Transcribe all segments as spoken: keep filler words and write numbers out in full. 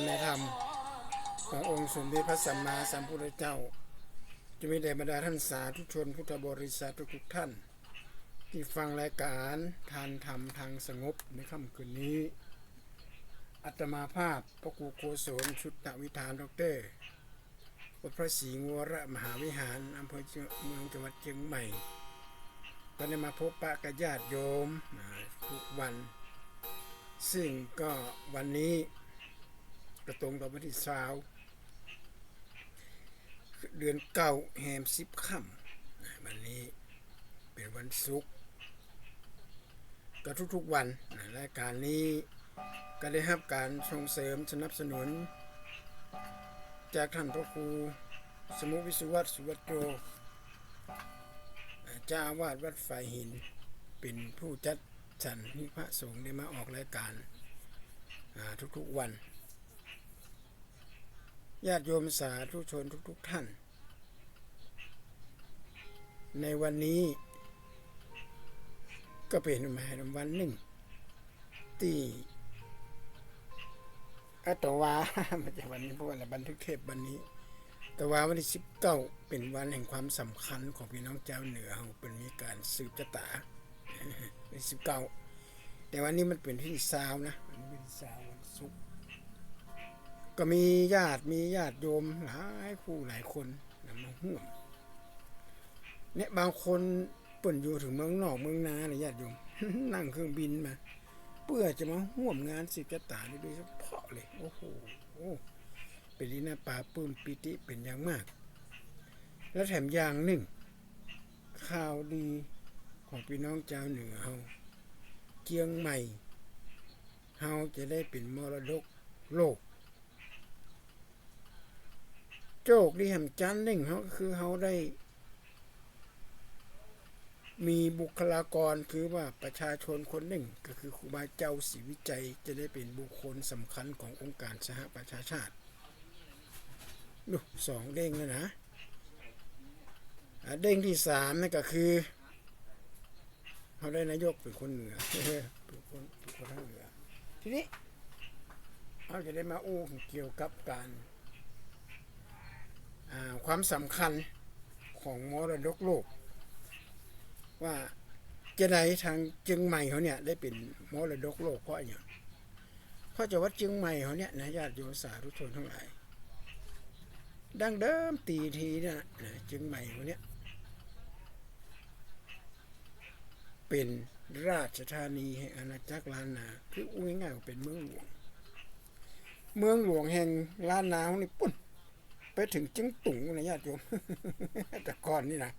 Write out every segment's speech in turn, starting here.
ในธรรมขององค์สมเด็จพระสัมมาสัมพุทธเจ้า จะมีแด่บรรดาท่านสาธุชนพุทธบริษัททุกๆ ท่าน ที่ฟังรายการทานธรรมทางสงบในค่ำคืนนี้ อาตมาภาพพระครูโกศล ชุตวิธาน ด็อกเตอร์ วัดพระศรีวรมหาวิหาร อำเภอเมือง จังหวัดเชียงใหม่ ก็ได้มาพบปะกับญาติโยมนะทุกวัน ซึ่งก็วันนี้ก็ตรงกับวันตี้ซาว เดือนเก้า แฮมสิบค่ำนะ วันนี้เป็นวันศุกร์ ก็ทุกๆ วันนะ รายการนี้ก็ได้ฮับก๋านส่งเสริมสนับสนุน จากท่านพระครูสมุวิศวัต สุวัตโต เจ้าอาวาสวัดฝายหิน เป๋นผู้จัดสรรหื้อพระสงฆ์ได้มาออกรายการ อ่า ทุกๆ วัน ญาติโยมสาธุชนทุกๆ ท่าน ในวันนี้ก็เป๋นวันนึ่งตี้ อาตวา บ่ใจ้วันนี้ เพราะว่าบันทึกเทปวันนี้ อาตวาวันตี้สิบเก้า เป๋นวันแห่งความสำคัญของปี้น้องจาวเหนือเฮา เปิ้นมีก๋านสืบจะต๋า วันตี้สิบเก้า แต่วันนี้มันเป๋นตี้ซาวนะ วันนี้วันตี้ซาว วันศุกร์ ก็มีญาติ มีญาติโยมหลายคู่หลายคนนะมาฮ่วม เนี่ย บางคนเปิ้นอยู่เถิงเมืองนอกเมืองนาเนี่ย ญาติโยม นั่งเครื่องบินมา เปื้อจะมาฮ่วมงานสืบจะต๋านี้โดยเฉพาะเลย โอ้โห เป๋นตี้น่าปลาบปลื้มปีติเป๋นอย่างมาก และแถมอย่างนึ่ง ข่าวดีของปี้น้องจาวเหนือเฮา เจียงใหม่เฮาจะได้เป๋นมรดกโลก โจคดีแหมจั้นนึ่งเฮาก็คือเฮาได้มีบุคลากร คือว่าประชาชนคนนึ่ง ก็คือครูบาเจ้าศรีวิชัย จะได้เป๋นบุคคลสำคัญขององค์การสหประชาชาติ ดู สองเด้งแล้วนะ อ่า เด้งตี้สามนั่นก็คือ เฮาได้นายกเป๋นคนเหนือ เป๋นคน เป๋นคนภาคเหนือ ทีนี้เฮาจะได้มาอู้เกี่ยวกับก๋าน อ่า ความสำคัญของมรดกโลก ว่าจะไดทางเจียงใหม่เฮาเนี่ยได้เป๋นมรดกโลกเพราะอะหยัง เพราะจังหวัดเจียงใหม่เฮาเนี่ยนะ ญาติโยมสาธุชนตังหลาย ดั้งเดิมตีทีเนี่ยนะ เจียงใหม่เฮาเนี่ย เป๋นราชธานีแห่งอาณาจักรล้านนา คืออู้ง่ายๆ ว่าเป๋นเมืองหลวง เมืองหลวงแห่งล้านนาเฮานี่ปุ้น ไปเถิงเจียงตุงนะญาติโยม แต่ก่อนนี่นะ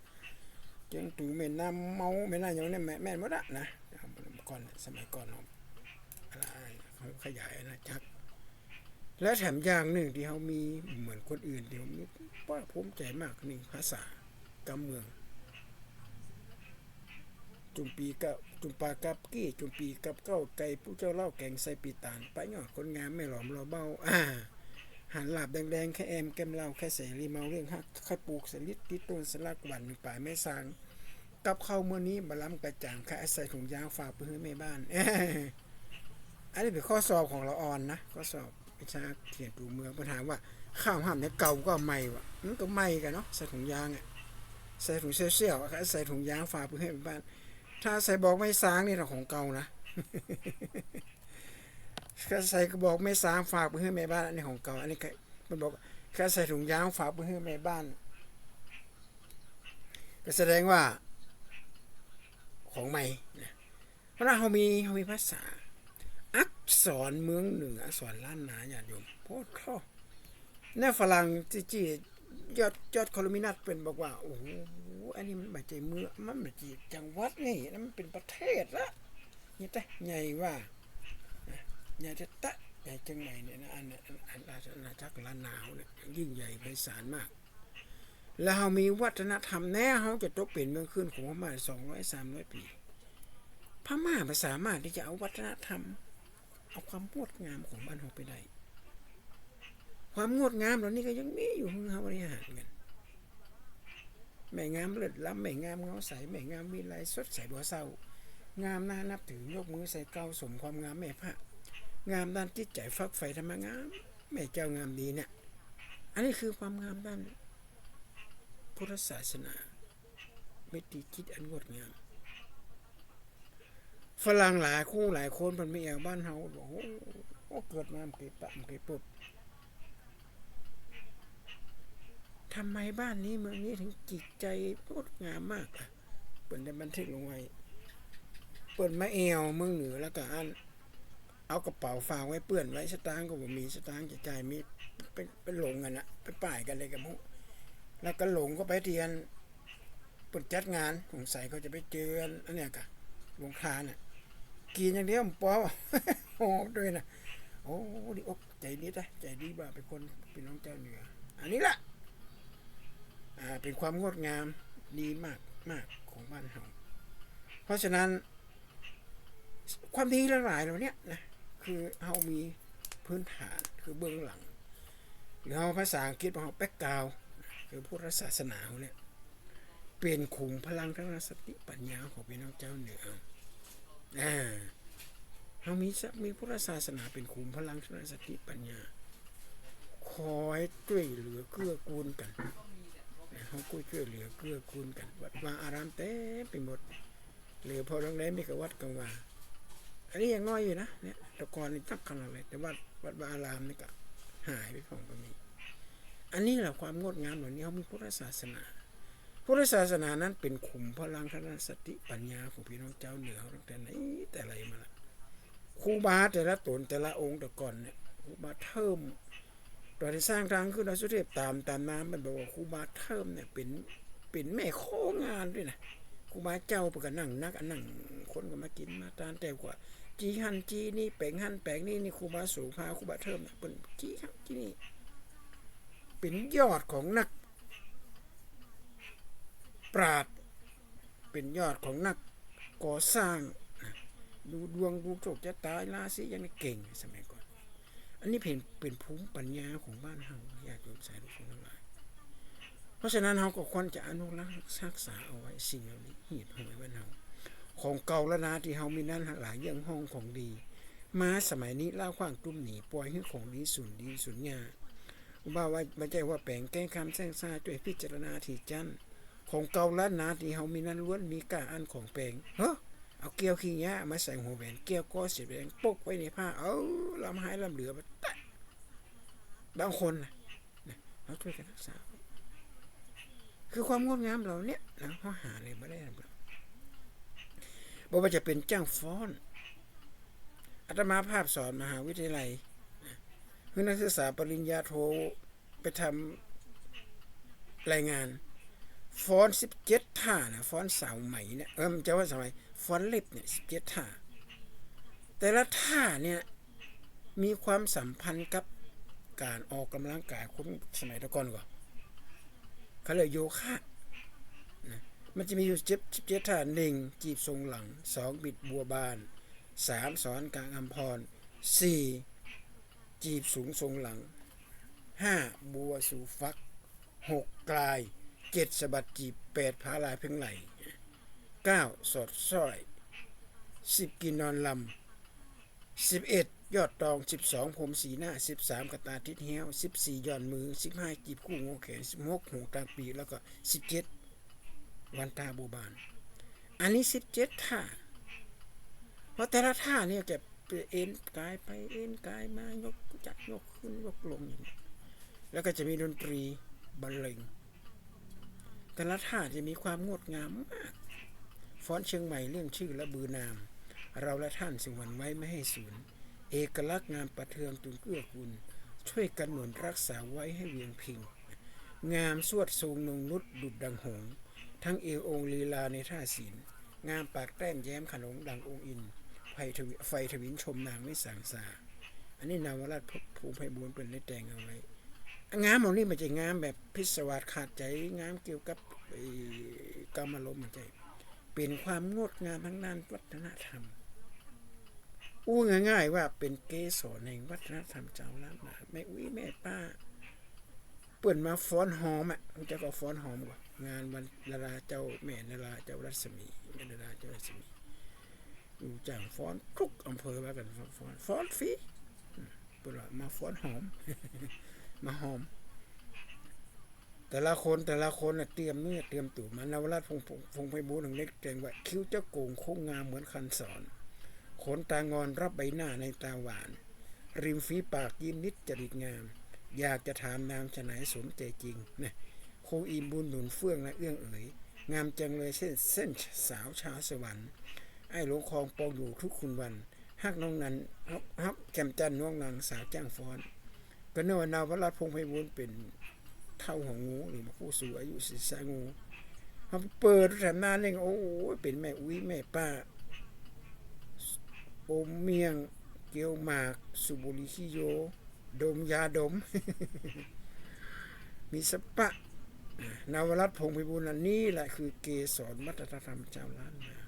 เจียงตุง แม่น้ำเมา แม่น้ำหยังเนี่ย แม่น แม่นหมดอะนะ ก่อน สมัยก่อนเนาะ อ่า เฮาขยายอาณาจักร และแถมอย่างนึ่งตี้เฮามีเหมือนคนอื่นตี้เฮามี ว่าภูมิใจ๋มาก นึ่งภาษา กำเมือง จุ่มปีกับ จุ่มปลากับกี้ จุ่มปีกับเก้าไก่ ผู้เจ้าเล่าแก๋งใส่ปีตาน ปะยอดคนงามแม่หลอมรอเบ้า อ่า หันหลาบแดงๆ แค่แอมแก้มเหล้า แค่เสรีเมาเรื่องฮัก ใค่ปลูกสลิดติดต้นสลักหว่านหนึ่งป๋ายแม่ซาง กับข้าวมื้อนี้บ่ล้ำกระจ่าง ใค่อาศัยถุงยางฝากไปหื้อแม่บ้าน อันนี้เป๋นข้อสอบของละอ่อนนะ ข้อสอบวิชาเขียนตั๋วเมือง เปิ้นถามว่าข้าวห้ามเนี่ยเก่าก็ใหม่วะ มันก็ใหม่กั๋นเนาะ ใส่ถุงยางอะ ใส่ถุงเสี้ยวๆ ใส่ถุงยางฝากไปหื้อแม่บ้าน ถ้าใส่กระบอกไม้ซางนี่นะของเก่านะ ถ้าใส่กระบอกไม้ซางฝากไปหื้อแม่บ้าน อันนี้ของเก่า อันนี้ใค่ มันบอก ถ้าใส่ถุงยางฝากไปหื้อแม่บ้าน ก็แสดงว่าของใหม่นะ เพราะว่าเฮามี เฮามีภาษา อักษรเมืองเหนือ อักษรล้านนา ญาติโยม โพดโธ่ เนี่ยฝรั่งจี้ๆ ยอด ยอดคอลัมนิสต์เปิ้นบอกว่า โอ้โห อันนี้มันบ่ใจ้เมือง มันบ่ใจ้จังหวัดนี่ อันนั้นมันเป๋นประเทศละ ใหญ่แต๊ ใหญ่ว่า ใหญ่แต๊ๆ ใหญ่เจียงใหม่เนี่ยนะ อัน อัน อันราชอาณาจักรล้านนาเฮาเนี่ย ยิ่งใหญ่ไพศาลมาก แล้วเฮามีวัฒนธรรม แน่เฮาจะตกเป๋นเมืองขึ้นของพม่าสองร้อยสามร้อยปี๋ พม่าบ่สามารถตี้จะเอาวัฒนธรรม เอาความงดงามของบ้านเฮาไปได้ ความงดงามเหล่านี้ก็ยังมีอยู่ หื้อเฮาบริหารกั๋น แม่งามเลิศล้ำ แม่งามเงาใส แม่งามวิไลสดใสบ่เศร้า งามน่านับถือ ยกมือใส่เกล้า สมความงามแม่พระ งามด้านจิตใจ๋ ฝักใฝ่ธรรมะงาม แม่เจ้างามดีเนี่ย อันนี้คือความงามด้านพุทธศาสนา วิถีจิตอันงดงาม ฝรั่งหลายคู่หลายคนเปิ้นมาแอ่วบ้านเฮา บอก โอ้โห เกิดมาบ่เกยปะบ่เกยปบ ทำไมบ้านนี้เมืองนี้ถึงจิตใจงดงามมากอะ เปิ้นได้บันทึกลงไว้ เปิ้นมาแอ่วเมืองเหนือแล้วก็อัน เอากระเป๋าฝากไว้เปื้อนไว้ สตางค์ก็บ่มี สตางค์จะจ่ายมี ไป ไปหลงกั๋นนะ ไปป่ายกั๋นเลยก็บ่ฮู้ แล้วก็หลงเข้าไปตี้อัน เปิ้นจัดงาน สงสัยเขาจะไปเจออัน อันเนี้ยกะ โฮงทานน่ะ กิ๋นอย่างเดียวบ่ปอ โอ้ ด้วยนะ โอ้ ดีอกใจดีนะ ใจดีบ่าเป๋นคน เป๋นน้องเจ้าเหนือ อันนี้ละ อ่า เป๋นความงดงามดีมากมากของบ้านเฮา เพราะฉะนั้น ความดีหลายๆ เหล่าเนี้ยนะ คือเฮามีพื้นฐาน คือเบื้องหลัง หรือเฮาภาษาอังกฤษว่าเฮา background คือพุทธศาสนาเฮาเนี่ย เป๋นขุมพลังทางด้านสติปัญญาของพี่น้องเจ้าเหนือ อ่า เฮามีสะ มีพุทธศาสนาเป๋นขุมพลังทางด้านสติปัญญา คอยจ้วยเหลือเกื้อกูลกั๋น นะ เฮาคอยจ้วยเหลือเกื้อกูลกั๋น วัดวาอารามเต็มไปหมด เหลือพอตรงใดมีก็วัดกังวา อันนี้ยังน้อยอยู่นะ เนี่ย แต่ก่อนนี่นักขนาดเลย แต่วัด วัดวาอารามนี่ก็หายไปพ่องก็มี อันนี้แหละความงดงามเหล่านี้ เฮามีพุทธศาสนา พุทธศาสนานั้นเป๋นขุมพลังทางด้านสติปัญญาของพี่น้องเจ้าเหนือเฮาตั้งแต่ไหนแต่ไรมาละ ครูบาแต่ละต๋นแต่ละองค์แต่ก่อนเนี่ย ครูบาเทิม ต๋อนตี้สร้างตางขึ้นดอยสุเทพ ต๋าม ต๋ามมาเปิ้นบอกว่าครูบาเทิมเนี่ยเป๋น เป๋นแม่โค้งานด้วยนะ ครูบาเจ้าเปิ้นก็นั่งนัก อันนั่งคนก็มากิ๋นมาตาน แต่กว่า จีหั้นจีนี่ แป๋งหั้นแป๋งนี่ นี่ครูบาโสภา ครูบาเทิมเนี่ย เปิ้นจีหั้นจีนี่ เป๋นยอดของนักปราชญ์ เป๋นยอดของนักก่อสร้างนะ ดูดวงดูโชคชะตาราศีอย่างนี้เก่งสมัยก่อน อันนี้เป๋น เป๋นภูมิปัญญาของบ้านเฮา ญาติโยมสาธุชนทั้งหลาย เพราะฉะนั้นเฮาก็ควรจะอนุรักษ์รักษาเอาไว้สิ่งเหล่านี้ หีบหอยบ้านเฮา ของเก่าล้านนาตี้เฮามีนั้นหลายเยื่องห้องของดี มาสมัยนี้ละขว้างตุ้มหนี ป่อยหื้อของดีสูญดีสูญญา บ่าว่า บ่ใจ้ว่าแป๋งแก้งคำแส้งซ่า จ้วยพิจารณาถี่จั๊น ของเก่าล้านนาตี้เฮามีนั้นล้วนมีก้าอั้นของแป๋ง เฮ้อ เอาเกี้ยวขี้ยามาใส่หัวแหวน เกี้ยวก็เสียแหวนปกไว้ในผ้า เอ้า ล้ำหายล้ำเหลือไปแตะ บางคนนะ นะ เฮาจ้วยกั๋นรักษา คือความงดงามเหล่าเนี้ยนะ เฮาหาอะไรบ่ได้หรอก บ่ว่าจะเป๋นจ้างฟ้อน อาตมาภาพสอนมหาวิทยาลัยนะ หื้อนักศึกษาปริญญาโทไปทำรายงาน ฟ้อนสิบเจ็ดท่านะ ฟ้อนสาวไหมเนี่ย เออ บ่ใจ้ว่าสาวไหม ฟ้อนเล็บเนี่ย สิบเจ็ดท่า แต่ละท่าเนี่ย มีความสัมพันธ์กับก๋านออกก๋ำลังก๋ายคนสมัยแต่ก่อนก่อ เขาเรียกโยคะนะ มันจะมีอยู่เจ็ด สิบเจ็ดท่า หนึ่ง จีบทรงหลัง สอง บิดบัวบาน สาม สอนกลางอำพร สี่ จีบสูงทรงหลัง ห้า บัวสู่ฟัก หก กลาย เจ็ด สะบัดจีบ แปด ผาลายเพ่งไหล่ เก้า สอดสร้อย สิบ กินนอนลำ สิบเอ็ด ยอดตอง สิบสอง ผมสีหน้า สิบสาม กะตาทิศเฮี้ยว สิบสี่ ย่อนมือ สิบห้า จีบคู่งอแขน สิบหก หงส์กลางปีก แล้วก็ สิบเจ็ด วันตาบัวบาน อันนี้ สิบเจ็ดท่า เพราะแต่ละท่าเนี่ยจะเอนก๋ายไปเอนก๋ายมา ยกจักยกขึ้นยกลงอย่างนี้ แล้วก็จะมีดนตรีบรรเลง แต่ละท่าจะมีความงดงามมาก ฟ้อนเชียงใหม่เรื่องชื่อและบือนาม เราและท่านซึ่งหวั่นไว้ไม่ให้สูญ เอกลักษณ์งามประเทืองตูนเกื้อกูล ช่วยกันหนุนรักษาไว้ให้เวียงพิง งามสวดทรงนงนุชดุจดังหงส์ ทั้งเอวองค์ลีลาในท่าศีล งามปากแต้มแย้มขนงดังองค์อินทร์ ไฟทวิ ไฟทวินชมนางวิสาขา อันนี้นวราชภูมิไพบูลย์เปิ้นได้แต่งเอาไว้ งามเหล่านี้บ่ใจ้งามแบบพิศวาสขาดใจ๋ งามเกี่ยวกับ เอ่อ กามารมณ์ บ่ใจ้ เป๋นความงดงามทางด้านวัฒนธรรม อู้ง่ายๆ ว่าเป๋นเกสรแห่งวัฒนธรรมจาวล้านนา แม่อุ๊ยแม่ป้า เปิ้นมาฟ้อนฮอมอะ ฮู้จักก็ฟ้อนฮอมก่อ งานวันดาราเจ้า แม่ดาราเจ้ารัศมี แม่ดาราเจ้ารัศมี อยู่จ้างฟ้อนทุกอำเภอว่ากั๋น ฟ้อน ฟ้อนฟรี อืม เปิ้นว่ามาฟ้อนหอม มาหอม แต่ละคนแต่ละคนน่ะเตรียมเนื้อเตรียมตั๋วมา นวรัตน์ พงษ์ พงษ์ พงษ์ไพบูลย์ เล็กแจ้งว่า คิ้วเจ้าโก่งโค้งงามเหมือนคันสอน ขนตางอนรับใบหน้าในตาหวาน ริมฝีปากยิ้มนิดจริตงาม อยากจะถามนางฉะไหนสมใจจริงนะ ครูอิ่มบุญหนุนเฟื่องและเอื้องเอ๋ย งามจังเลยเส้น เส้นสาวชาวสวรรค์ อ้ายหลวงคองปองอยู่ทุกคืนวัน ฮักน้องนัน ฮัก ฮักแจ่มจันทร์น้องนางสาวจ้างฟ้อน ก็นึกว่านวรัตน์ พงษ์ไพบูลย์ เป๋นเฒ่าหัวงู หรือว่าผู้สูงอายุศีรษะงู พอเปิดแถมหน้าเนี่ย โอ้ย เป๋นแม่อุ๊ยแม่ป้า อมเมี่ยง เกียวหมาก สูบบุหรี่ขี้โย ดมยาดม มีสปะ นวรัตน์ พงษ์ไพบูลย์ อันนี้แหละคือเกสรวัฒนธรรมจาวล้านนา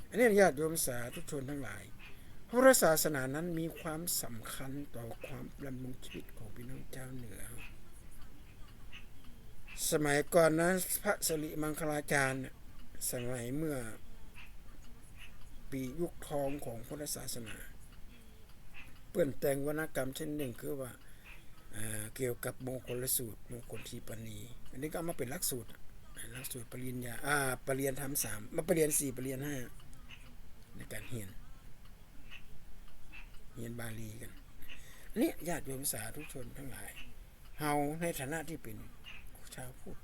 อันนี้ญาติโยมสาธุชนทั้งหลาย พุทธศาสนานั้นมีความสำคัญต่อความดำรงชีวิตของพี่น้องจาวเหนือ สมัยก่อนนะ พระสิริมังคลาจารย์น่ะ สมัยเมื่อปี๋ยุคทองของพุทธศาสนา เปิ้นแต่งวรรณกรรมชิ้นนึ่งคือว่า อ่า เกี่ยวกับมงคลสูตร มงคลทีปณี อันนี้ก็เอามาเป๋นหลักสูตรอะ หลักสูตรปริญญา อ่า ปริญญาธรรมสาม มาปริญญาสี่ ปริญญาห้า ในก๋านเฮียน เฮียนบาลีกั๋น อันนี้ญาติโยมสาธุชนทั้งหลาย เฮาในฐานะตี้เป๋นชาวพุทธ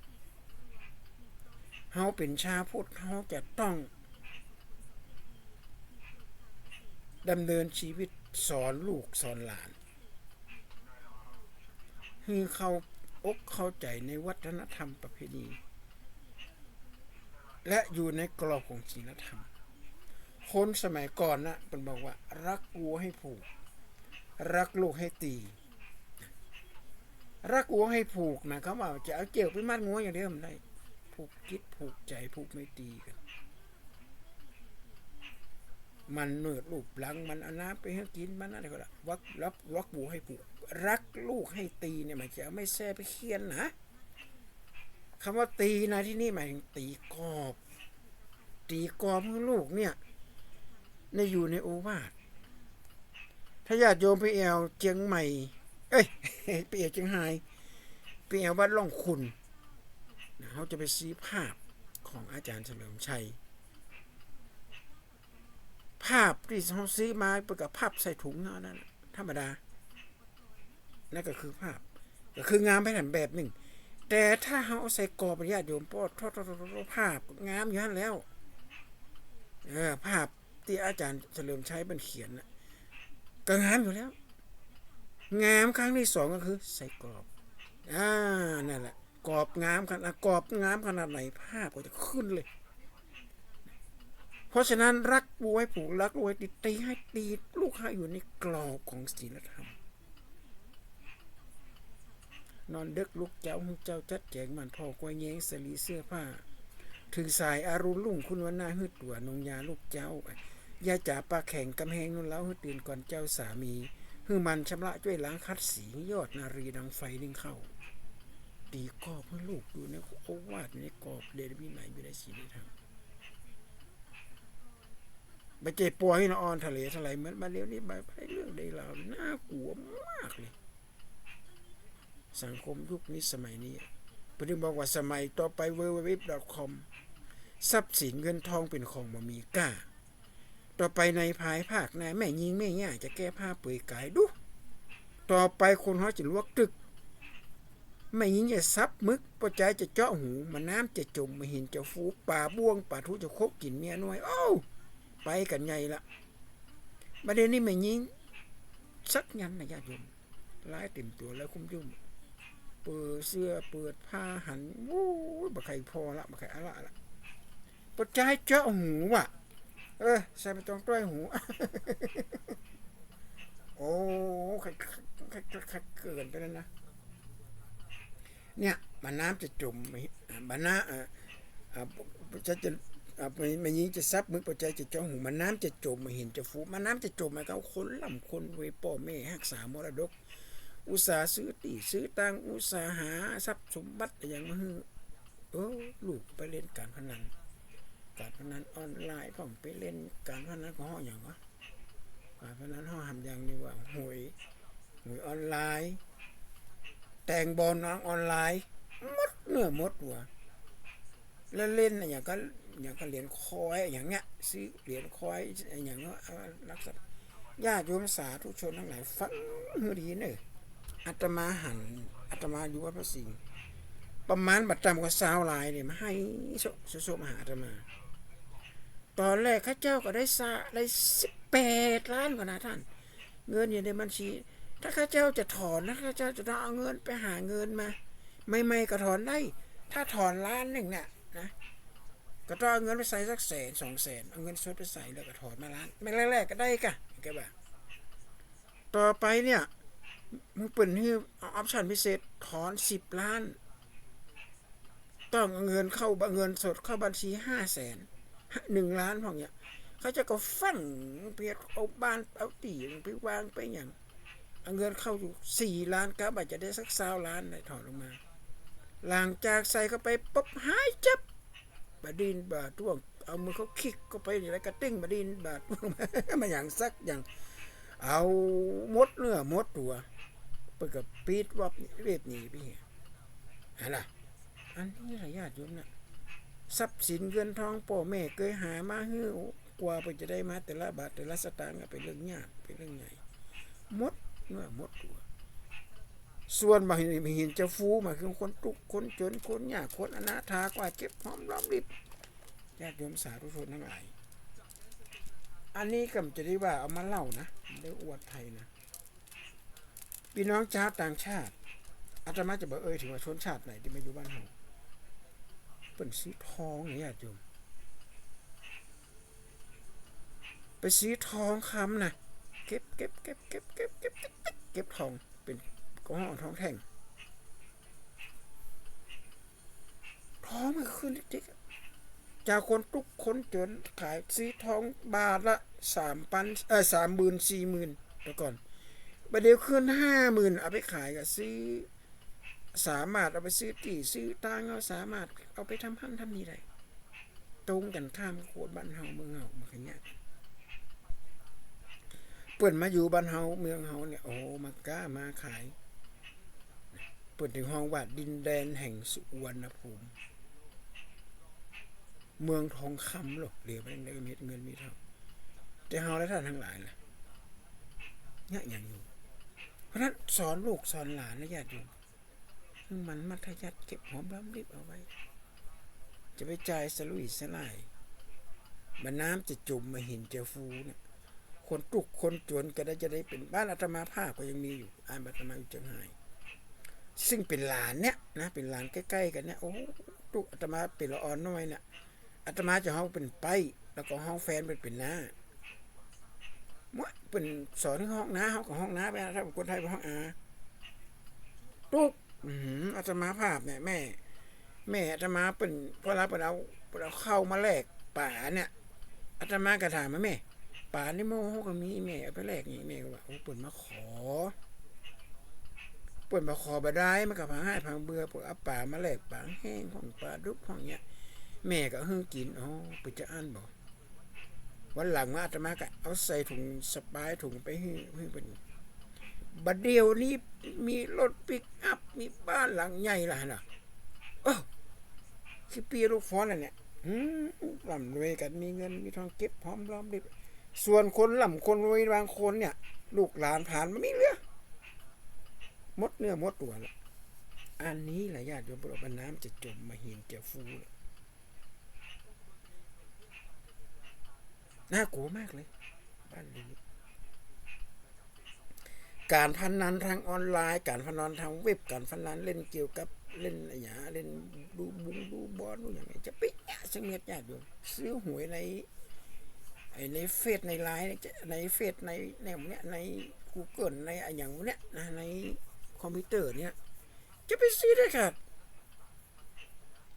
เฮาเป๋นชาวพุทธ เฮาจะต้อง ดำเนินชีวิตสอนลูกสอนหลาน หื้อเข้าอกเข้าใจ๋ในวัฒนธรรมประเพณี และอยู่ในกรอบของศีลธรรม คนสมัยก่อนนะ เปิ้นบอกว่า รักวัวให้ผูก รักลูกให้ตี รักวัวให้ผูก หมายความว่าจะเอาเจื้อกไปมัดงัวอย่างเดียวบ่ได้ ผูกจิตผูกใจ๋ ผูกไมตรีกั๋น มันเนิดลูบหลัง มันเอาน้ำไปหื้อกิ๋น มันอะไรก็ละ รัก รัก รักวัวให้ผูก รักลูกให้ตีเนี่ย หมายจะเอาไม้แส้ไปเฆี่ยนนะ กำว่าตีในตี้นี่หมายถึงตี๋กอบ ตี๋กอบหื้อลูกเนี่ย ใน อยู่ในโอวาท ถ้าญาติโยมไปแอ่วเจียงใหม่ เอ้ย ไปแอ่วเจียงฮาย ไปแอ่ววัดร่องขุ่นนะ เฮาจะไปซื้อภาพของอาจ๋ารย์เฉลิมชัย ภาพตี้เฮาซื้อมาเปิ้นก็พับใส่ถุงเฮาอันนั้นน่ะ ธรรมดา นั่นก็คือภาพ ก็คืองามไปหั้นแบบนึ่ง แต่ถ้าเฮาเอาใส่กรอบ ญาติโยม ปอด ภาพงามอยู่หั้นแล้ว เออ ภาพตี้อาจ๋ารย์เฉลิมชัยเปิ้นเขียนน่ะ ก็งามอยู่แล้ว งามครั้งตี้สองก็คือใส่กรอบ อ่า นั่นแหละ กรอบงามขนาด กรอบงามขนาดไหน ภาพก็จะขึ้นเลย เพราะฉะนั้นรักวัวให้ผูก รักลูกให้ตี ตีให้ ตีลูกให้อยู่ในกรอบของศีลธรรม นอนเดิ็กลุกเจ๊า หื้อเจ๊าจัดแจ๋งหมั่นผ่อ กอยแยงสะหลีเสื้อผ้า เถิงสายอรุณรุ่งคุณวันนา หื้อตั๋วนุงยาลูกเจ๊า ยาจ๋าปาแข็งกำแฮงนุ่นเล้า หื้อตื่นก่อนเจ้าสามี หื้อหมั่นชำระจ้วยล้างขัดสี ยอดนารีดังไฟนึ่งข้าว ตี๋กอบหื้อลูกอยู่ในโอวาท อยู่ในกอบเดชวินัย อยู่ในศีลธรรม บ่ใจ้ป่อยหื้อละอ่อนทะเลทลายเหมือนบ่าเดี่ยวนี้ บ่าไปเรื่องใดราว น่ากลัวมากเลย สังคมยุคนี้สมัยนี้ เปิ้นจึงบอกว่าสมัยต่อไป ดับเบิลยู ดับเบิลยู ดับเบิลยู ดอท คอม ทรัพย์สินเงินทองเป๋นของบ่มีก้า ต่อไปในภายภาคหน้า แม่ญิงแม่หญ้าจะแก้ผ้าเปลือยก๋ายดู ต่อไปคนเฮาจะลวกตึก แม่ญิงจะสับหมึก ป้อจายจะเจาะหู บ่าน้ำจะจ๋ม บ่าหินจะฟู ป๋าบ้วงป๋าทูจะคบกิ๋นเมียน้อย โอ้ ไปกั๋นใหญ่ละ บ่าเดี่ยวนี้แม่ญิงสักยันต์นะญาติโยม ลายเต๋มตั๋วแล้วคุ้มจุ้ม เปิดเสื้อเปิดผ้าหัน โอ้ย บ่ใค่ผ่อละ บ่ใค่อะละละ ป้อจายเจาะหูว่ะ เออ ใส่บ่าตองต้อยหู โอ้ ใค่ ใค่ ใค่ ใค่เกิ๋นไปแล้วนะ เนี่ย บ่าน้ำจะจ๋ม อ่า บ่าน้ำ อ่า อ่า จะ จะ อ่า แม่ญิงจะสับหมึก ป้อจายจะเจาะหู บ่าน้ำจะจ๋ม บ่าหินจะฟู บ่าน้ำจะจ๋ม หมายความว่าคนร่ำคนรวย ป้อแม่ฮักษามรดก อุตส่าห์ซื้อตี้ซื้อตาง อุตส่าห์หาทรัพย์สมบัติอะหยังมาหื้อ เออ ลูกไปเล่นก๋านพนัน ก๋านพนันออนไลน์พ่อง ไปเล่นก๋านพนันก็ฮ้องหยังวะ การพนันเฮาห้ามอย่างนี้ว่าหวย หวยออนไลน์ แตงบอลทางออนไลน์ หมดเนื้อหมดตั๋ว แล้วเล่นอะหยังก็ อะหยังก็เหรียญคอยอะหยังเนี่ย ซื้อเหรียญคอยอะหยังก็ เอ่อ ลักษณะ ญาติโยมสาธุชนตังหลายฟังหื้อดีเน่อ อาตมาหัน อาตมาอยู่วัดพระสิงห์ ประมาณบ่ต่ำกว่าซาวรายเนี่ยมาไห้โซะ โซะ โซะมาหาอาตมา ต๋อนแรกข้าเจ้าก็ได้ซะ ได้สิบแปดล้านก่อนะต้าน เงินอยู่ในบัญชี ถ้าข้าเจ้าจะถอนนะ ข้าเจ้าจะต้องเอาเงินไปหาเงินมา ใหม่ๆ ก็ถอนได้ ถ้าถอนล้านนึ่งเนี่ยนะ ก็ต้องเอาเงินไปใส่สักแสนสองแสน เอาเงินสดไปใส่แล้วก็ถอนมาล้าน แม่นแรกๆ ก็ได้ก่ะ แกว่า ต่อไปเนี่ย มันเปิ้นหื้อเอาออปชั่นพิเศษ ถอนสิบล้าน ต้องเอาเงินเข้า เงินสดเข้าบัญชีห้าแสน หนึ่งล้านพ่องเนี่ย ข้าเจ้าก็ฟั่งไปเอาบ้านเอาตี้ไปวางไปหยัง เอาเงินเข้าอยู่สี่ล้าน กะบ่าจะได้สักซาวล้าน ได้ถอนออกมา หลังจากใส่เข้าไปปุ๊บ หายจับ บ่าดิ้นบ่าต้วง เอามือเข้าคิกเข้าไปนี่แล้วกระตึ้ง บ่าดิ้นบ่าต้วง มาหยังสักอย่าง เอาหมดเนื้อหมดตั๋ว เปิ้นก็ปิดวับเว็บหนีไปเหีย หันล่ะ อันนี้ล่ะญาติโยมนะ ทรัพย์สินเงินทองป้อแม่เกยหามาหื้อ กว่าเปิ้นจะได้มาแต่ละบาทแต่ละสตางค์อะ เป๋นเรื่องยาก เป๋นเรื่องใหญ่ หมดเนื้อหมดตั๋ว ส่วนบ่าหิน บ่าหินจะฟู หมายคือคนตุ๊กข์คนจ๋น คนยาก คนอนาถา กว่าเจ็บหอมล้อมริบ ญาติโยมสาธุชนตังหลาย อันนี้ก็บ่จะได้ว่าเอามาเล่านะ บ่ได้อวดใผนะ ปี้น้องจาวต่างชาติ อาตมาจะบ่เอ่ยเถิงว่าชนชาติไหนตี้มาอยู่บ้านเฮา เปิ้นซื้อทองเนี่ยญาติโยม ไปซื้อทองคำนะ เก็บ เก็บ เก็บ เก็บทอง เป๋น ก็ฮ้องทองแท่ง ทองมันก็ขึ้นติ๊กๆ จากคนตุ๊กข์คนจ๋น ขายซื้อทองบาทละสามปัน เอ่อ สามหมื่น สี่หมื่น แต่ก่อน บ่าเดี่ยวขึ้นห้าหมื่น เอาไปขายก็ซื้อ สามารถเอาไปซื้อตี้ซื้อตาง เฮาสามารถเอาไปทำหั้นทำนี่ได้ ตรงกันข้ามกับคนบ้านเฮาเมืองเฮา มันก็เยียะ เปิ้นมาอยู่บ้านเฮาเมืองเฮาเนี่ย โอ้โห มาก๊ามาขาย เปิ้นเถิงฮ้องว่าดินแดนแห่งสุวรรณภูมิ เมืองทองคำโลด เหลือไปได้มีเงินมีทอง แต่เฮาและต้านตังหลายล่ะ เยียะหยังอยู่ เพราะฉะนั้นสอนลูกสอนหลานนะญาติโยม หื้อมันมัธยัสถ์เก็บหอมรอมริบเอาไว้ จะไปจ่ายสะลุ่ยสะล่าย บ่าน้ำจะจ๋มบ่าหินจะฟูเนี่ย คนตุ๊กข์คนจ๋นก็ได้ จะได้เป๋น บ้านอาตมาภาพก็ยังมีอยู่ อันอาตมาอยู่เจียงฮาย ซึ่งเป๋นหลานเนี่ยนะ เป๋นหลานใก้ๆ กั๋นเนี่ย โอ้ ตุ๊กข์ อาตมาเป๋นละอ่อนน้อยเนี่ย อาตมาจะฮ้องเปิ้นป้าย แล้วก็ฮ้องแฟนเปิ้นเป๋นน้า เมื่อเปิ้นสอนหื้อฮ้องน้า เฮาก็ฮ้องน้าไป ถ้าเป๋นคนไทยเปิ้นฮ้องอา ตุ๊ก อื้อหือ อาตมาภาพเนี่ย แม่ แม่อาตมาเปิ้น เวลาเปิ้นเอา เปิ้นเอาข้าวมาแลกป๋าเนี่ย อาตมาก็ถามว่า แม่ ป๋าในหม้อเฮาก็มี แม่เอาไปแลกนี่ แม่ก็ว่า โอ้ เปิ้นมาขอ เปิ้นมาขอบ่ได้ มันก็พังฮ้ายพังเบื่อ เปิ้นเอาป๋ามาแลก ป๋าแห้งพ่อง ป๋าดุกพ่องเนี่ย แม่ก็หื้อกิ๋น อ๋อ เปิ้นจะอั้นบ่ วันหลังมาอาตมาก็เอาใส่ถุงสะปาย ถุงไปหื้อ หื้อเปิ้น บ่าเดี่ยวนี้มีรถปิกอัพ มีบ้านหลังใหญ่ละนะ เออ ขี้ปี้ลูกฟ้อนอันเนี่ย อืม ร่ำรวยกั๋น มีเงินมีทองเก็บหอมรอมริบ ส่วนคนร่ำคนรวยบางคนเนี่ย ลูกหลานผ่านมาไม่เหลือ หมดเนื้อหมดตั๋วละ อันนี้แหละญาติโยม บ่าน้ำจะจ๋มบ่าหินจะฟูละ น่ากลัวมากเลย บ้านเรือนนี้ ก๋านพนันทางออนไลน์ ก๋านพนันทางเว็บ ก๋านพนันเล่นเกี่ยวกับเล่นอะหยัง เล่นดูบุงดูบอลดูหยัง จะไปเยียะสักเม็ดญาติโยม ซื้อหวยใน ไอ้ในเฟซในไลน์ ในเฟซใน ในหยังเนี้ย ในกูเกิล ในอะหยังเนี้ยนะ ในคอมพิวเตอร์เนี้ย จะไปซื้อได้ขาด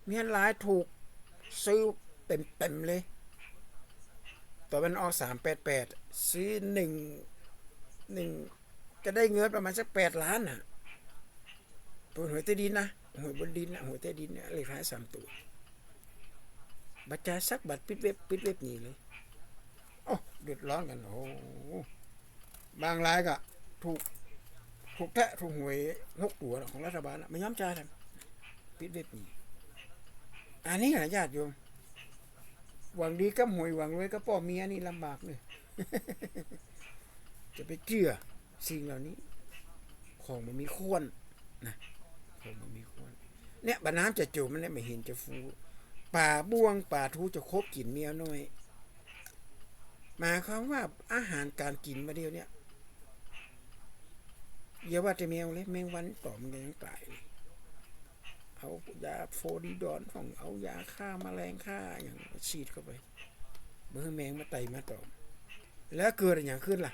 มีหลายถูก ซื้อเต็มๆ เลย ต๋อนมันออกสามแปดแปด ซื้อหนึ่ง หนึ่ง จะได้เงินประมาณสักแปดล้านน่ะ เป๋นหวยใต้ดินนะ หวยบนดินนะ หวยใต้ดินเนี่ย เลขท้ายสามตั๋ว บ่จ่ายสักบาท ปิดเว็บ ปิดเว็บหนีเลย โอ้ เดือดร้อนกั๋น โอ้ บางรายก็ถูก ถูกแต๊ะ ถูกหวยหกตั๋วของรัฐบาลน่ะ บ่ยอมจ่าย ปิดเว็บนี้ อันนี้นะญาติโยม หวังดีกับหวย หวังรวยกับป้อเมียนี่ลำบากเน่อ จะไปเจื้อสิ่งเหล่านี้ ของบ่มีควรนะ ของบ่มีควร เนี่ย บ่าน้ำจะจมมันเนี่ย บ่าเห็นจะฟู ป๋าบ้วงป๋าทูจะคบกิ๋นเมียน้อย หมายความว่าอาหารก๋านกิ๋นบ่าเดี่ยวเนี่ย อย่าว่าแต่แมวเลย แมงวันตอมมันก็ยังต๋ายเลย เอายาโฟดีดอนพ่อง เอายาฆ่าแมลงฆ่าหยังฉีดเข้าไป บ่หื้อแมงมาไต่มาตอม แล้วเกิดอะหยังขึ้นล่ะ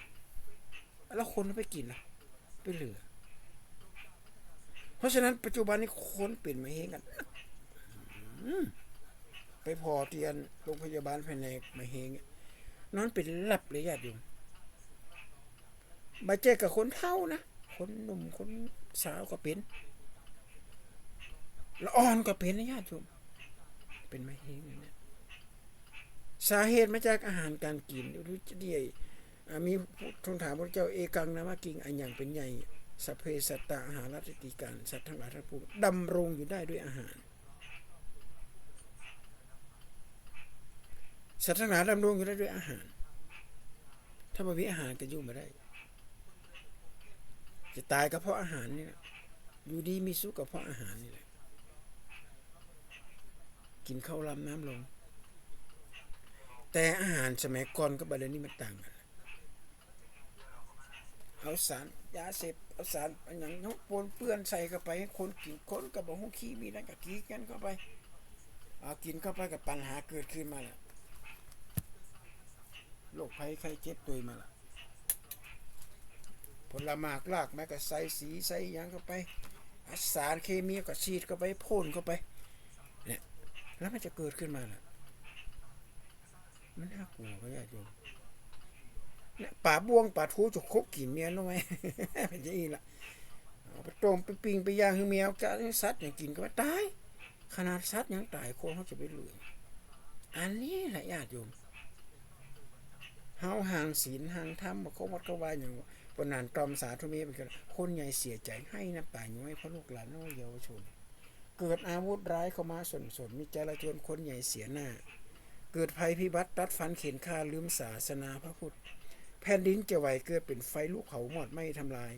แล้วคนไปกิ๋นล่ะ ไปเหลือ เพราะฉะนั้นปัจจุบันนี้คนเป๋นมะเร็งกั๋น อืม ไปผ่อเตียงโรงพยาบาลแผนกมะเร็ง นอนเป๋นหลับเลยญาติโยม บ่ใจ้กับคนเฒ่านะ คนหนุ่มคนสาวก็เป๋น ละอ่อนก็เป๋นนะญาติโยม เป๋นมะเร็งเนี่ย สาเหตุมาจากอาหารก๋านกิ๋น หรือจะได้ อ่า มีทูลถามพระพุทธเจ้า เอกัง นามะกิง อันหยังเป๋นใหญ่ สัพเพ สัตตา อาหารา ทิฏฐิตา สัตว์ทั้งหลายทั้งปวงดำรงอยู่ได้ด้วยอาหาร สัตว์ทั้งหลายดำรงอยู่ได้ด้วยอาหาร ถ้าบ่มีอาหารก็อยู่บ่ได้ จะต๋ายก็เพราะอาหารนี่แหละ อยู่ดีมีสุขก็เพราะอาหารนี่แหละ กิ๋นข้าวลำน้ำลง แต่อาหารสมัยก่อนกับบ่าเดี่ยวนี้มันต่างกั๋น เอาสารยาเสพ เอาสารอะหยังปนเปื้อนใส่เข้าไป ให้คนกิ๋น คนก็บ่ฮู้ ขี้มีนั่นก็กิ๋นกั๋นเข้าไป เอากิ๋นเข้าไปก็ปัญหาเกิดขึ้นมาแล้ว โรคภัยไข้เจ็บตวยมาละ ผลหมากรากไม้ก็ใส่สีใส่หยังเข้าไป เอาสารเคมีก็ฉีดเข้าไป พ่นเข้าไป เนี่ย แล้วมันจะเกิดขึ้นมาล่ะ มันน่ากลัวบ่ญาติโยม เนี่ย ป๋าบ้วงป๋าทูจะคบกิ๋นเมียน้อย เป๋นอย่างอี้ล่ะ เอาไปต้มไปปิ้งไปย่างหื้อแมวกับสัตว์หยังกิ๋นก็ว่าต๋าย ขนาดสัตว์ยังต๋าย คนเฮาจะไปเหลือ อันนี้แหละญาติโยม เฮาห่างศีลห่างธรรม บ่เข้าวัดเข้าวาหยัง ปานนั้นตอมสาธุเมตต๋าไปกั๋น คนใหญ่เสียใจ๋ ไห้น้ำต๋าย้อย เพราะลูกหลานน้อยเยาวชน เกิดอาวุธร้ายเข้ามาส่นๆ มีจลาจล คนใหญ่เสียหน้า เกิดภัยพิบัติ ตัดฟันเข็นฆ่า ลืมศาสนาพระพุทธ แผ่นดินจะไหว เกิดเป๋นไฟลุกเผามอดไหม้ทำลาย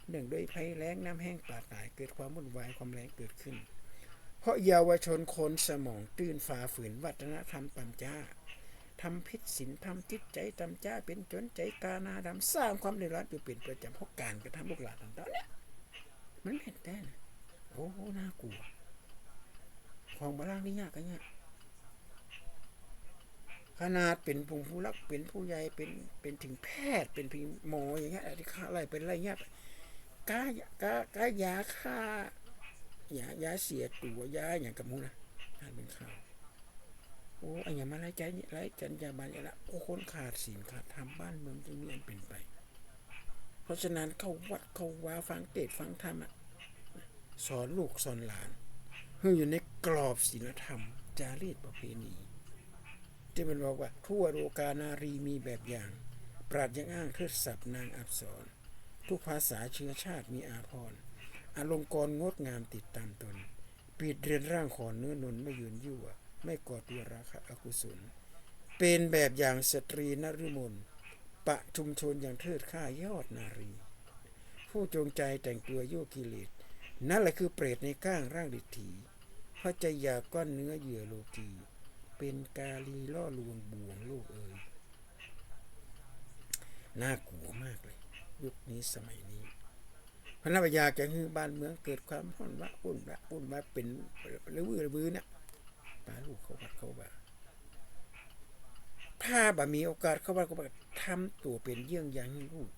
เนื่องด้วยภัยแล้ง น้ำแห้งปลาต๋าย เกิดความวุ่นวาย ความแล้งเกิดขึ้น เพราะเยาวชนคนสมองตื้น ฝ่าฝืนวัฒนธรรมตำจ๊า ทำผิดศีลธรรม จิตใจ๋ตำจ๊า เป๋นโจ๋รใจ๋ต๋าหน้าดำ สร้างความเดือดร้อนอยู่เป๋นประจ๋ำ เพราะก๋านกระทำลูกหลานของเฮาเนี่ย มันแม่นแต๊นะ โอ้ น่ากลัว ของบ่าลางนี่ยากอะเนี่ย ขนาดเป๋นผู้ ผู้หลัก เป๋นผู้ใหญ่ เป๋น เป๋นเถิงแพทย์ เป๋นเถิงหมออย่างเงี้ย ตี้ฆ่าไล่เป๋นไล่เงี้ย ก้า ก้า ก้ายาฆ่า ยา ยาเสียตั๋ว ยาหยังก็บ่ฮู้นะ อ่านเป๋นข่าว โอ้ อันหยังมาไล่จัน ไล่จันยาบาลอีกละ โอ้ คนขาดศีลขาดธรรม บ้านเมืองจะมีอันเป๋นไป เพราะฉะนั้นเข้าวัดเข้าวา ฟังเทศน์ฟังธรรมอะ สอนลูกสอนหลาน หื้ออยู่ในกรอบศีลธรรม จารีตประเพณี ตี้มันบอกว่า ทั่วโลกานารีมีแบบอย่าง ปราชญ์ยังอ้างเทิดศัพท์นางอัปสร ทุกภาษาเชื้อชาติมีอาภรณ์ อลงกรณ์งดงามติดตามตน ปิดเรือนร่างขอเนื้อนวล ไม่เยินยั่ว ไม่ก่อตัวราคะอกุศล เป๋นแบบอย่างสตรีนฤมล ประชุมชนยังเทิดค่ายอดนารี ผู้จงใจแต่งตัวยั่วกิเลส นั่นแหละคือเปรตในก้างร่างดิถี เพราะใจอยากก้อนเนื้อเหยื่อโลกี เป๋นกาลีล่อลวงบ่วงโลกเอย น่ากลัวมากเลย ยุคนี้สมัยนี้ เพราะฉะนั้นบ่อยากจะหื้อบ้านเมืองเกิดความฮ้อนวะวุ่นวะวุ่นวะ เป๋นระวื้อระวื้อเนี่ย ปาลูกเข้าวัดเข้าวา ถ้าบ่มีโอกาสเข้าวัดเข้าวา ทำตั๋วเป๋นเยี่ยงอย่างหื้อลูก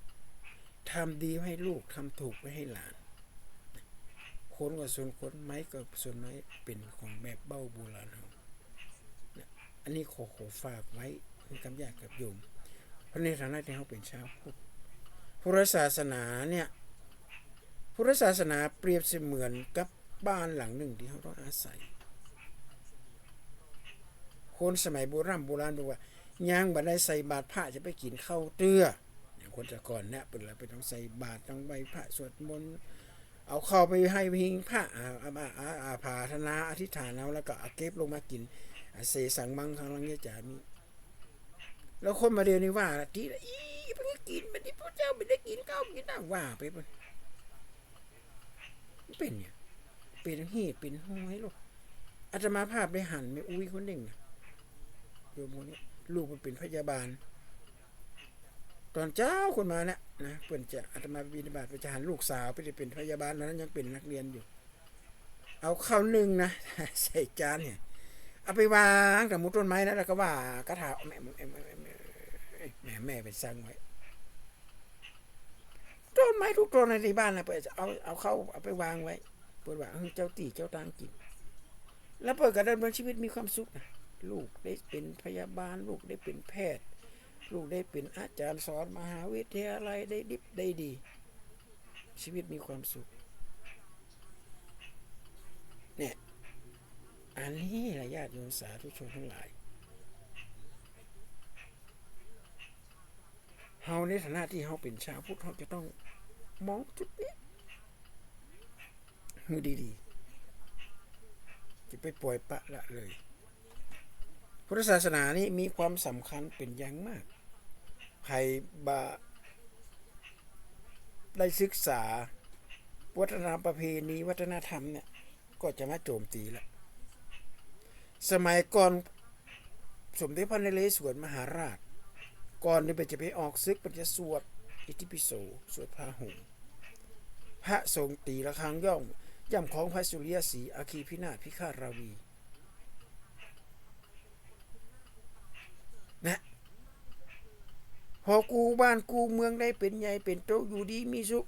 ทำดีไว้หื้อลูก ทำถูกไว้หื้อหลาน คนก็ส่วนคน ไม้ก็ส่วนไม้ เป๋นของแบบเบ้าโบราณเฮา เนี่ย อันนี้ขอ ขอฝากไว้หื้อกับญาติกับโยม เพราะในฐานะตี้เฮาเป๋นชาวพุทธ พุทธศาสนาเนี่ย พุทธศาสนาเปรียบเสมือนกับบ้านหลังนึ่งตี้เฮาต้องอาศัย คนสมัยโบร่ำโบราณบอกว่า ยังบ่ได้ใส่บาตรพระจะไปกิ๋นข้าวเตื้อ อย่างค แต่ก่อนเนี่ยเปิ้นละเปิ้นต้องใส่บาตร ต้องไหว้พระ สวดมนต์ เอาข้าวไปหื้อหิ้งพระ อ่า อ่า อ่า อ่า อ่า ปรารถนาอธิษฐานเอา แล้วก็เอาเก็บลงมากิ๋น อ่า เสสังมังคลัง ยะจ๋ามิ แล้วคนบ่าเดี่ยวนี้ว่า ตี้ละ อี้ เปิ้นกิ๋น บัดนี้พระเจ้าบ่ได้กิ๋นข้าวกิ๋นน้ำ ว่าไปเปิ้น เป๋นหยัง เป๋นเหตุเป๋นหอยลูก อาตมาภาพได้หันแม่อุ๊ยคนนึ่งนะ โยมคนนี้ ลูกเปิ้นเป๋นพยาบาล ต๋อนเจ๊าขึ้นมาเนี่ยนะ เปิ้นจะ อาตมาไปบิณฑบาต เปิ้นจะหันลูกสาว เปิ้นจะเป๋นพยาบาล ต๋อนนั้นยังเป๋นนักเรียนอยู่ เอาข้าวนึ่งนะ ใส่จานเนี่ย เอาไปวางต๋ามมุมต้นไม้นะ แล้วก็ว่าคาถา แม่ แม่ แม่ แม่ แม่ แม่เป๋นสั่งไว้ ต้นไม้กู้ต้นในตี้บ้านนะ เปิ้นจะเอา เอาข้าว เอาไปวางไว้ เปิ้นว่าหื้อเจ้าตี้เจ้าตางกิ๋น แล้วเปิ้นก็ดำเนินชีวิตมีความสุขนะ ลูกได้เป๋นพยาบาล ลูกได้เป๋นแพทย์ ลูกได้เป๋นอาจ๋ารย์สอนมหาวิทยาลัย ได้ดิบได้ดี ชีวิตมีความสุข เนี่ย อันนี้ละญาติโยมสาธุชนตังหลาย เฮาในฐานะตี้เฮาเป๋นชาวพุทธ เฮาจะต้องมองจุดนี้หื้อดีๆ จะไปป่อยปละละเลย พุทธศาสนานี้มีความสำคัญเป๋นอย่างมาก ใผบ่ได้ศึกษาวัฒนธรรมประเพณีวัฒนธรรมเนี่ย ก็จะมาโจมตีละ สมัยก่อนสมเด็จพระนเรศวรมหาราช ก่อนตี้เปิ้นจะไปออกศึก เปิ้นจะสวดอิติปิโส สวดพาหุง พระสงฆ์ตี๋ระฆังย่อม ย่ำของพระสุริยสีห์ อัคคีพินาศพิฆาตราวี นะ พอกู้บ้านกู้เมืองได้เป๋นใหญ่เป๋นโต อยู่ดีมีสุข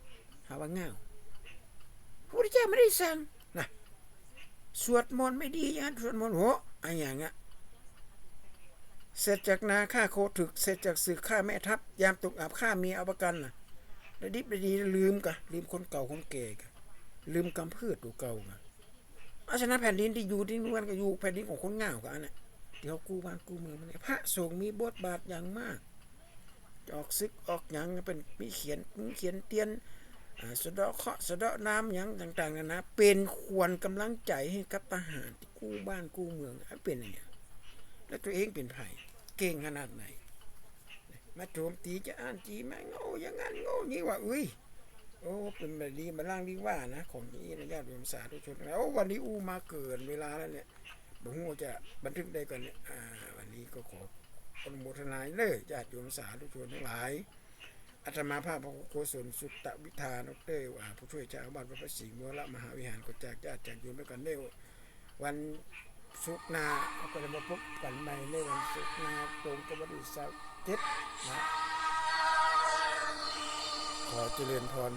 หาว่าง่าว พระพุทธเจ้าไม่ได้สั่งนะ สวดมนต์ไม่ดีอย่างนั้น สวดมนต์ โห อะหยังอะ เสร็จจากนาฆ่าโคตรึก เสร็จจากศึกฆ่าแม่ทัพ ยามตกอับฆ่าเมียเอาประกันน่ะ ได้ดิบได้ดีลืมกะ ลืมคนเก่าคนแก่กะ ลืมกำเนิดตั๋วเก่ากะ เพราะฉะนั้นแผ่นดินตี้อยู่ตี้เมืองก็อยู่แผ่นดินของคนง่าวกะอันเนี้ย ตี้เฮากู้บ้านกู้เมืองมาเนี่ย พระสงฆ์มีบทบาทอย่างมาก จะออกศึกออกหยังเปิ้นมีเขียน มีเขียนเตียน อ่า สะเดาะเคราะห์สะเดาะน้ำหยังต่างๆ นานา เป๋นขวัญก๋ำลังใจ๋หื้อกับทหารตี้กู้บ้านกู้เมือง เป๋นอย่างเนี้ย แล้วตั๋วเองเป๋นใผ เก่งขนาดไหน มาโจมตีจะอั้นจีมาโง่อย่างนั้นโง่อย่างนี้ว่า อุ๊ย โอ้ เป๋นบ่ดีบ่าล่างดีว่านะ ของตี้นะญาติโยมสาธุชน โอ้ วันนี้อู้มาเกินเวลาแล้วเนี่ย บ่ฮู้จะบันทึกได้ก่อนเนี่ย อ่า วันนี้ก็ขออนุโมทนาเด้อ ญาติโยมสาธุชนตังหลาย อาตมาภาพพระครูโกศล สุตตวิทา ด็อกเตอร์ อ่า ผู้ช่วยเจ้าอาวาสวัดพระสิงห์วรมหาวิหาร ก็จากญาติจากโยมไปก่อนเด้อ วันศุกร์หน้าเฮาก็จะมาพบกั๋นใหม่ในวันศุกร์หน้าตรงกับวันที่ซาวเจ็ดนะ ขอเจริญพร